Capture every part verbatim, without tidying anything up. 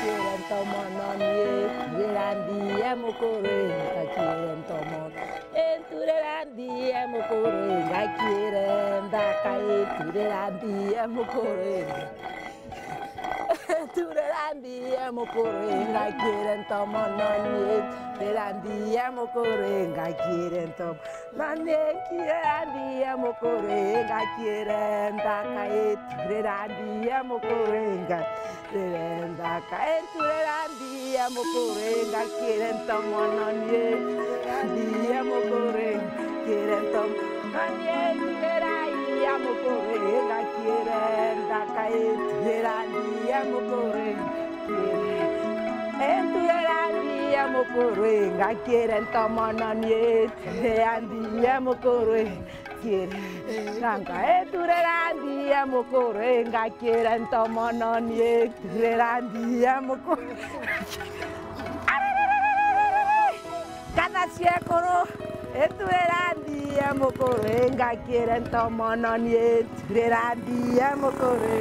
Ngakire ntomono nie, turira ndie mukuru, ngakire ntomono. Nturira ndie mukuru, ngakire nthaka, turira ndie mukuru. Turira ndie mukuru, ngakire ntomono nie, turira ndie mukuru, ngakire ntomono. Nani nkire ndie mukuri, ngakire nthaka itu. Rira ndie mukuri, ngakire nthaka itu. Rira ndie mukuri, ngakire ntomono nie. Rira ndie mukuri, ngakire ntomono nie. Rira ndie mukuri, ngakire nthaka itu. Rira ndie mukuri. Entu rira ndie mukuru, ngakire ntomono nie, rira ndie mukuru, ngakire. Nanga entu rira ndie mukuru, ngakire ntomono nie, rira ndie mukuru. Kana ciekuru, itu rira ndie mukuru, ngakire ntomono nie, itu rira ndie mukuru.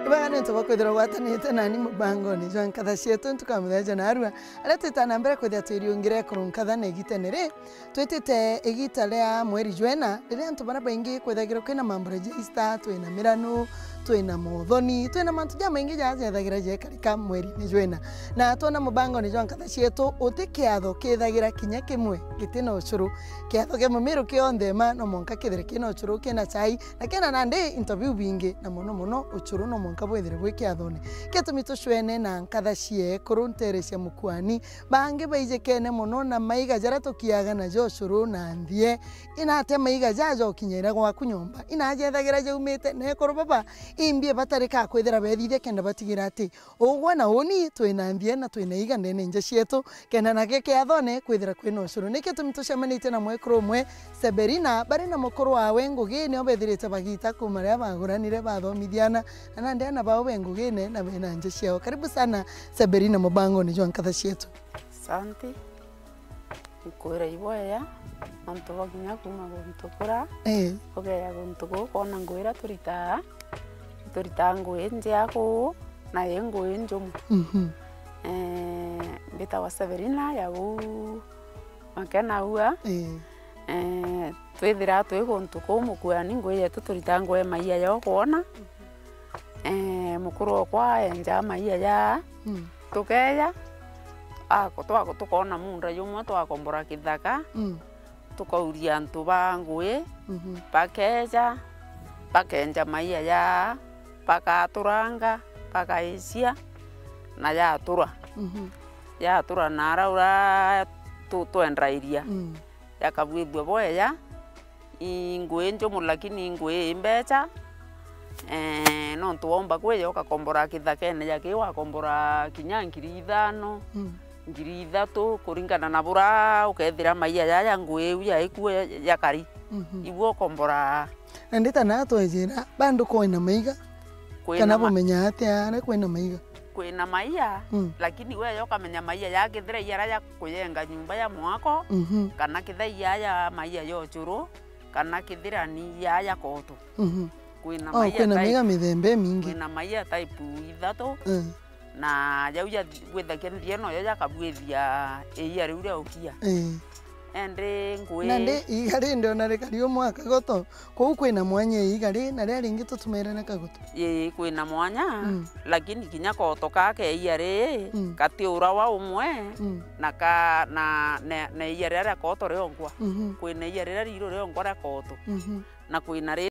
Ibwega ni untu bwa kwithirwa ugwatanite nani mubangone jwa nkatha cietu ntuku ya muthenya jwa narua, aria twita na mbere kwithia twiriungire ekuru nkatha na igitene ri. Twitite igita ria mweri jwena, riria antu baria baingi kwithagirwa kwina mambura ja Easter, twina miranu, twina mothoni, twina mantu jamaingi jaja jethagira jekarika mwerine jwena. Na twona mubangone jwa nkatha cietu, uti kiatho kithagira kinya kimwe gitina ucuru. Kiatho kia mumiru kionthe ma no mwanka kithire kina ucuru, kina chai, na kina nandi into biu bingi, na mono mono ucuru no mwanka bwithire bwi kiathone. Gitumi tucwene na nkatha cie ekuru ntere cia mukuani, bangi baijikene mono na maiga jaria tukiaga najo ucuru na nthie. Inatia maiga jaja ukinyira gwaku nyomba? Inajethagira jaumite na ekuru baba, imbi batarika kwithira bethithia kenda batigira ati ugwe na uni twina nthie na twina iga ndene nja cietu, kenda nake kiathone kwithira kwina ucuru. Niki tumi tucemanitie na mwekuru umwe, Severina, bari na mukuru wawe ngugi nio bethirite bagita kuma riria baguranire bathomithiana, na nandi ana bao be ngugine na bena nja ciao. Karibu sana, Severina, mubangone jwa nkatha cietu. Asante. Nkwira ibwega, nontu bwa kinya kuma guntu kura, Eh. ugeya guntu guu, kwona ngui iria turitaa, turitaa ngui njea kuu, na i ngui njumu. Mhm. Eh, mbitagwa Severina ya guu Makenaua. Eh. Eh, twithiraa twi guntu kuu mukuani, ngui yetu turitaa ngui maia ya ukwona. Eh, mukuru okwa enjaa maia jaa. Mm. Tukeeja, ako-, twa-, tukoona muunda jumwe twakombora kithaka, Mm. tukauria antu ba ngui, Mhm. bakeeja, bakeenja maia jaa, bakaturanga, bakaicia, na jatura. Mhm. Jatura na ara ura tu-, twendairia, Mm. jakabuithua bweja, i ngui njumu, lakini i ngui i mbecha. Eh, nontu waumba kwija ukakombora kithakene ja kii, wakombora kinya ngiri ithano, Mm. ngiri ithatu, kuringana na bura ukethira maia jaja ngui iu yaikua jakari. Mhm. Ibu ukombora. Na ndita na twejira, bandu kwina maiga? Kwina kana ma- bumenya atia aria kwina maiga? Kwina maia, Mm. lakini weja ukamenya maia ja kithira i aria ja kujenga nyumba ya mwako, Mhm. kana kithira i aja maia ja ucuru, kana kithira ni ya, ya koto. Mhm. Kwina Oh, maia kwina type, maiga mithemba imingi. Kwina maia type ithatu, Mm. na jau ja gwithakia nthie nojo jakabuithia iia riu ria ukia. Eh. Endi ngui. Nandi iiga ri ndiona rikari umwe akagoto. Kuu kwina mwanya iiga ri, na riria ringi tutumaire na kagoto. Ii, kwina mwanya, Mm. lakini kinya koto kaa ke iia ri, Mm. kati ura wa umwe, Mm. na ka, na, na, na iia riria ria koto rionkwa. Mhm. Kwina iia riria riru rionkwa ria koto. Mhm. Na kwina ri-